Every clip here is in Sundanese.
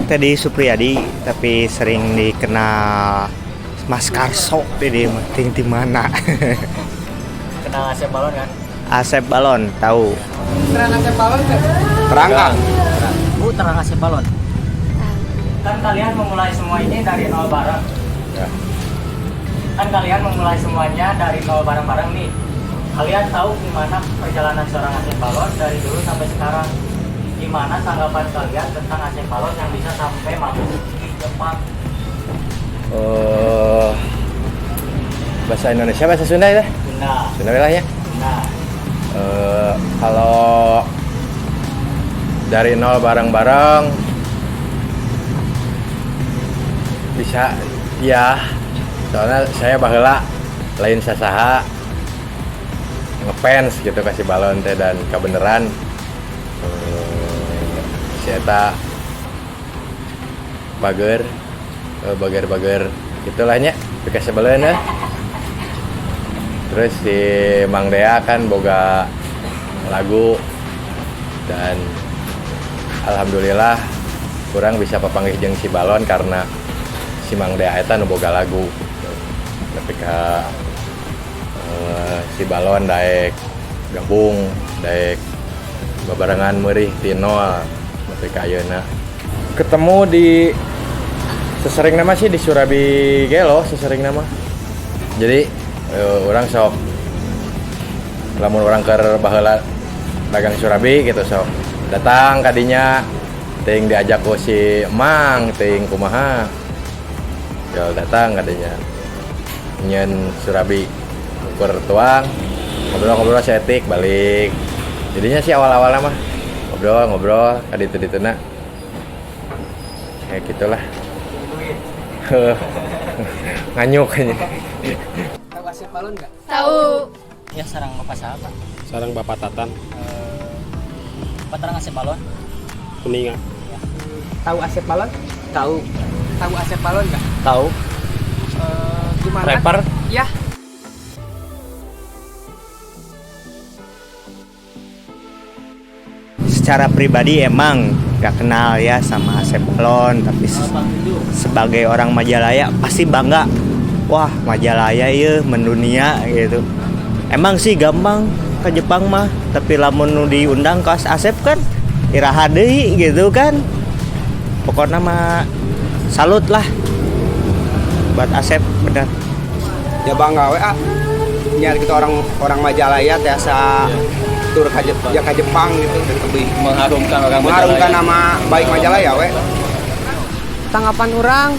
Teddy Supriyadi, tapi sering dikenal Mas Karso di ting di mana. Kenal Asep Balon kan? Asep Balon tahu. Terang Asep Balon kan? Terang Kang. Bu, terang Asep Balon. Kan kalian memulai semua ini dari nol bareng. Ya. Kan kalian memulai semuanya dari nol bareng-bareng nih. Kalian tahu gimana perjalanan seorang Asep Balon dari dulu sampai sekarang? Gimana tanggapan kalian tentang Asep Balon yang bisa sampai manggung di Jepang? Bahasa Indonesia, bahasa Sunda ya? Sunda. Sunda lah ya. Sunda. Kalau dari nol bareng-bareng bisa ya, soalnya saya baheula lain sasaha ngefans gitu kasih balon teh dan kebenaran si eta bager, bager-bager itulah nya dikasih balon ya. Terus si Mang Dea kan boga lagu dan alhamdulillah kurang bisa papanggih jeung si Balon karena si Mang Dea eta nu boga lagu. Ketika si Balon daek gabung, daek babarengan meurih ti nol nepi ka ayeuna. Ketemu di sesering nama sih di Surabi Gelo sesering nama. Jadi orang sok lamun orang keur baheula dagang surabi gitu sok datang kadinya ting diajak ku si Mang ting kumaha ya datang kadinya nyen surabi ukur tuang ngobrol-ngobrol setik balik. Jadinya sih awal-awalnya mah ngobrol-ngobrol kaditu dituna kayak gitulah. Nganyuk kayaknya. Tahu Asep Balon nggak? Tahu. Ya, sarang Bapak siapa? Sarang Bapak Tatan. Bapak terang Asep Balon? Kuninga. Ya. Tahu Asep Balon? Tahu. Tahu Asep Balon nggak? Tahu. Gimana? Rapper? Ya. Secara pribadi emang gak kenal ya sama Asep Balon, tapi sebagai orang Majalaya pasti bangga. Wah, Majalaya ya mendunia gitu. Emang sih gampang ke Jepang mah, tapi lamun nu diundang ke Asep kan iraha deui gitu kan. Pokoknya mah salut lah buat Asep, bener. Ya bangga we ah. Ya kita orang Majalaya tiasa tur ka ya ka Jepang gitu lebih mengharumkan orang mengharumkan Majalaya. Nama baik Majalaya we. Tanggapan orang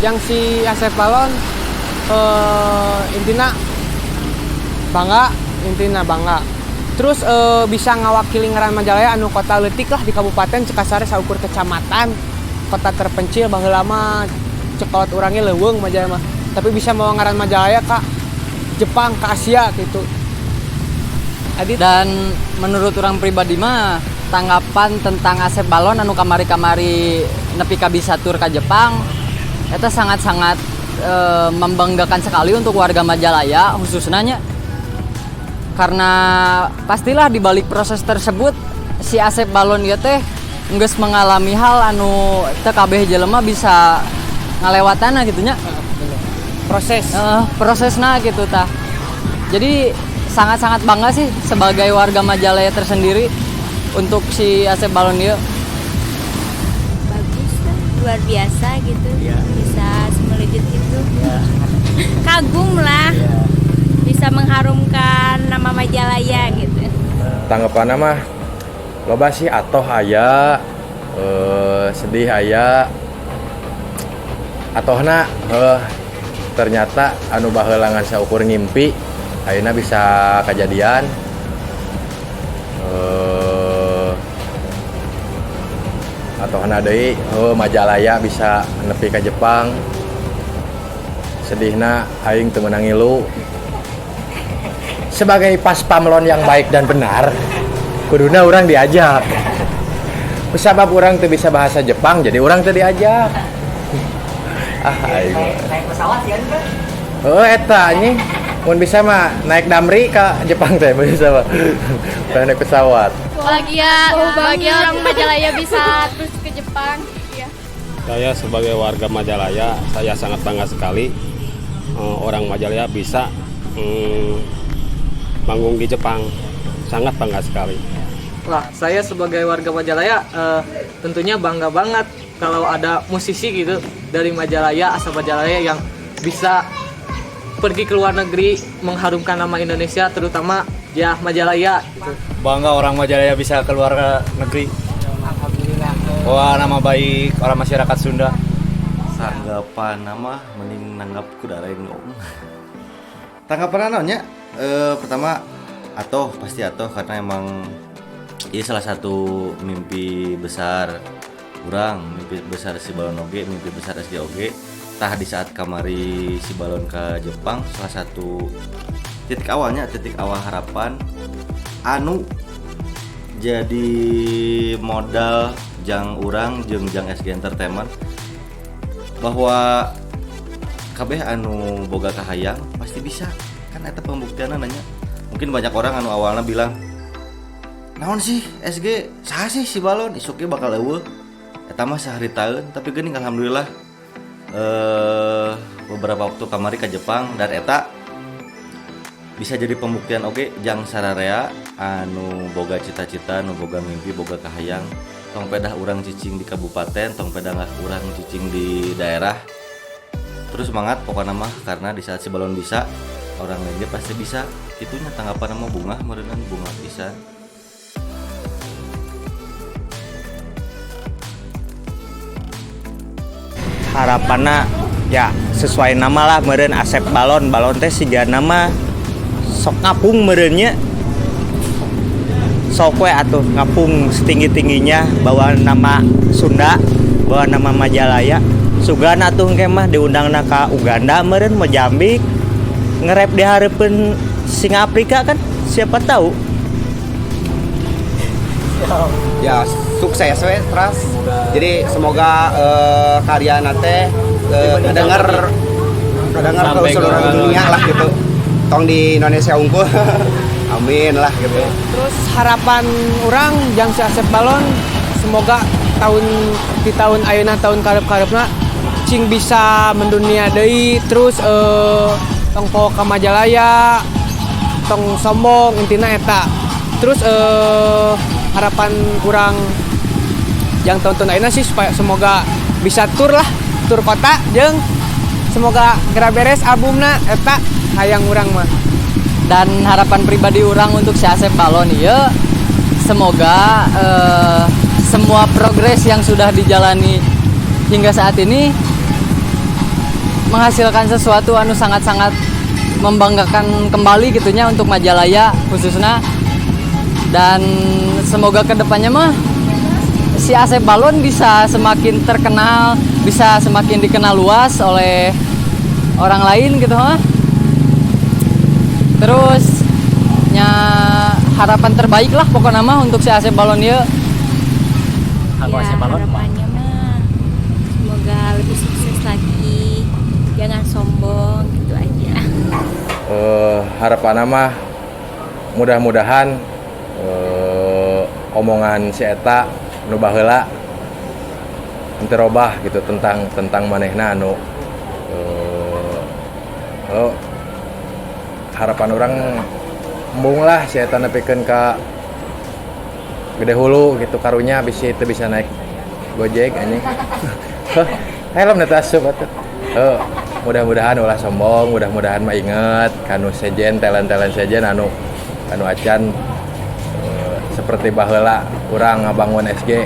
yang si Asep Balon intina bangga, intina bangga. Terus bisa ngawakili ngaran Majalaya anu kota leutik lah di kabupaten Cekasare saukur kecamatan, kota terpencil baheula mah cekolot urangnya leuweung Majalaya mah. Tapi bisa mau ngaran Majalaya ka Jepang, ke Asia gitu. Adit. Dan menurut orang pribadi mah tanggapan tentang Asep Balon anu kamari-kamari nepi ka bisa tur ka Jepang eta sangat-sangat membanggakan sekali untuk warga Majalaya khususnya nya. Karena pastilah di balik proses tersebut si Asep Balon ieu teh geus mengalami hal anu teu kabeh jelema bisa ngalewatanna gitu nya. Proses. Prosesna gitu tah. Jadi sangat-sangat bangga sih sebagai warga Majalaya tersendiri untuk si Asep Balon ieu. Bagus lah, luar biasa gitu. Ya. Bisa semelejit itu. Ya. Kagum lah. Ya. Bisa mengharumkan nama Majalaya gitu. Tanggapanna mah loba sih, atoh aya, sedih aya, atohna ternyata anu baheula ngan saukur ngimpi ayeuna bisa kejadian. Atohna deui Majalaya bisa nepi ka Jepang. Sedihna aing teu meunang ngilu. Sebagai pas pamlon yang baik dan benar, kuduna orang diajak. Sabab orang teu bisa bahasa Jepang, jadi orang teu diajak. Ah, aing. Naik pesawat ya kan? Oh, eta anjing. Mun bisa mah naik Damri ke Jepang teh, bisa mah. Udah naik pesawat. Bahagia, bahagia orang Majalaya bisa terus ke Jepang. Iya. Saya sebagai warga Majalaya, saya sangat bangga sekali orang Majalaya bisa manggung di Jepang. Sangat bangga sekali. Lah, saya sebagai warga Majalaya tentunya bangga banget kalau ada musisi gitu dari Majalaya, asal Majalaya yang bisa pergi ke luar negeri mengharumkan nama Indonesia, terutama ya Majalaya gitu. Bangga orang Majalaya bisa keluar ke negeri. Alhamdulillah. Wah, nama baik orang masyarakat Sunda. Tanggapan mah mending nanggap ku dareng dong. Tanggapan naon nya? Pertama atau pasti atau karena emang ini salah satu mimpi besar urang, mimpi besar si Balon oge, mimpi besar SG oge. Tah, di saat kamari si Balon ke Jepang, salah satu titik awalnya, titik awal harapan anu jadi modal jang urang jeung jang SG Entertainment bahwa kabeh anu boga kahayang pasti bisa kan. Eta pembuktian nanya, mungkin banyak orang anu awalnya bilang, "Naon sih SG, saha sih si Balon, isuknya bakal euweuh, eta mah saharitaeun." Tapi geuning, alhamdulillah, beberapa waktu kamari ke Jepang dan eta bisa jadi pembuktian oke jang sararea anu boga cita-cita, anu boga mimpi, boga kahayang. Tong pedah urang cicing di kabupaten, tong pedah nggak urang cicing di daerah. Terus semangat pokoknya mah, karena di saat si Balon bisa, orang lainnya pasti bisa. Itunya tanggapan mah, bungah meureunan, bungah pisan. Harapannya ya sesuai nama lah meren, Asep Balon. Balon teh siga nama sok ngapung meureun nya, sok we atuh ngapung setinggi tingginya, bawa nama Sunda, bawa nama Majalaya. Sugan atuh engke mah diundangna ka Uganda meureun, Mozambik, nge-rap di hareupeun singa Afrika kan, siapa tahu. Ya, sukses we terus. Jadi semoga karya nate kedenger kedenger ke Sampai ke seluruh dunia lah gitu, tong di Indonesia unggul, amin lah gitu. Terus harapan urang jang si Asep Balon, semoga tahun di tahun ayeuna, tahun karep-karepna cing bisa mendunia deui. Terus tong poho ka Majalaya, tong sombong, intina eta. Terus harapan urang yang tahun-tahun ayeuna sih supaya semoga bisa tur lah, tur kota, jeung semoga geura beres albumna. Eta hayang urang mah. Dan harapan pribadi urang untuk si Asep Balon ya, semoga semua progres yang sudah dijalani hingga saat ini menghasilkan sesuatu anu sangat-sangat membanggakan kembali gitunya untuk Majalaya khususnya. Dan semoga kedepannya mah si Asep Balon bisa semakin terkenal, bisa semakin dikenal luas oleh orang lain gitu ha. Terus nya harapan terbaik lah pokoknya mah untuk si Asep Balon ya. Aku Ya, Asep Balon mah. Harapannya mah semoga lebih sukses lagi, jangan sombong, gitu aja. Harapan mah mudah-mudahan omongan si eta nu baheula henteu robah gitu tentang tentang manehna anu oh, harapan urang embung lah si eta nepikeun ka gede hulu gitu, karunya bisi itu bisa naik Gojek anjing, helm eta asup atuh. Mudah-mudahan ulah sombong, mudah-mudahan mah inget kanu sejen, talent-talent sejen anu anu acan seperti baheula urang ngabangun SG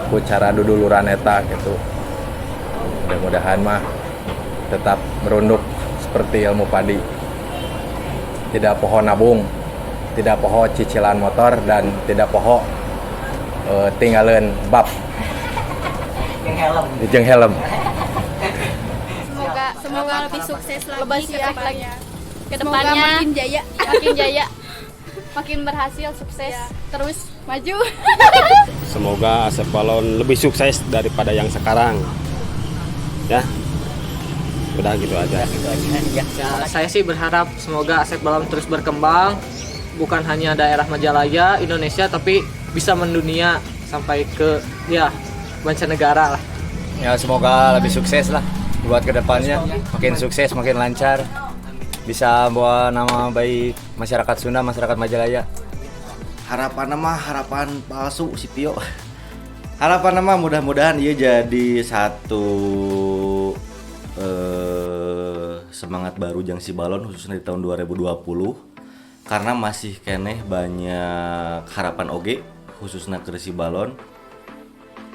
ku cara duduluran eta gitu. Mudah-mudahan mah tetap merunduk seperti ilmu padi, tidak poho nabung, tidak poho cicilan motor, dan tidak poho tinggalin bab Yang helm. Jeung helm. Semoga semoga lebih sukses lagi, Lebih ke siap depannya. Lagi. Ke Semoga depannya makin jaya, makin jaya, makin berhasil, sukses terus maju. Semoga Asep Balon lebih sukses daripada yang sekarang. Ya. Udah gitu aja. Gitu aja ya. Ya, saya sih berharap semoga Asep Balon terus berkembang, bukan hanya daerah Majalaya, Indonesia, tapi bisa mendunia sampai ke ya mancanegara lah. Ya, semoga lebih sukses lah buat kedepannya. Makin sukses, makin lancar. Bisa bawa nama baik masyarakat Sunda, masyarakat Majalaya. Harapan mah harapan palsu si Pio. Harapan mah mudah-mudahan ia jadi satu semangat baru jang si Balon, khususnya di tahun 2020, karena masih keneh banyak harapan oge khususnya ke si Balon.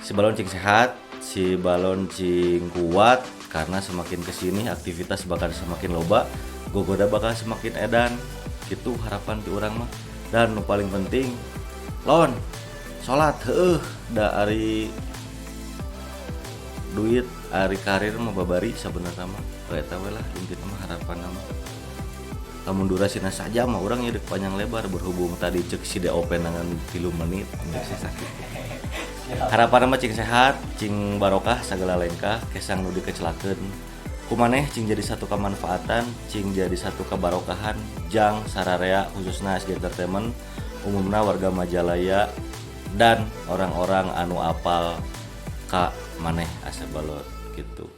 Si Balon cing sehat, si Balon cing kuat, karena semakin kesini aktivitas bakal semakin loba, gogoda bakal semakin edan gitu. Harapan ti urang mah, dan nu paling penting, Lon, sholat heuh. Da ari duit, ari karir mah babari sebenarnya mah. Eta we lah intina mah, harapan mah. Lamun durasina saja mah urang ya dek panjang lebar. Berhubung tadi cek si DOP nangan 3 menit cek si sakit. Harapan mah cing sehat, cing barokah segala lengkah, kesang nu dikecelakeun ku maneh cing jadi satu kemanfaatan, cing jadi satu kebarokahan jang sararea, khususnya SG Entertainment, umumna warga Majalaya dan orang-orang anu apal ka maneh Asep Balon gitu.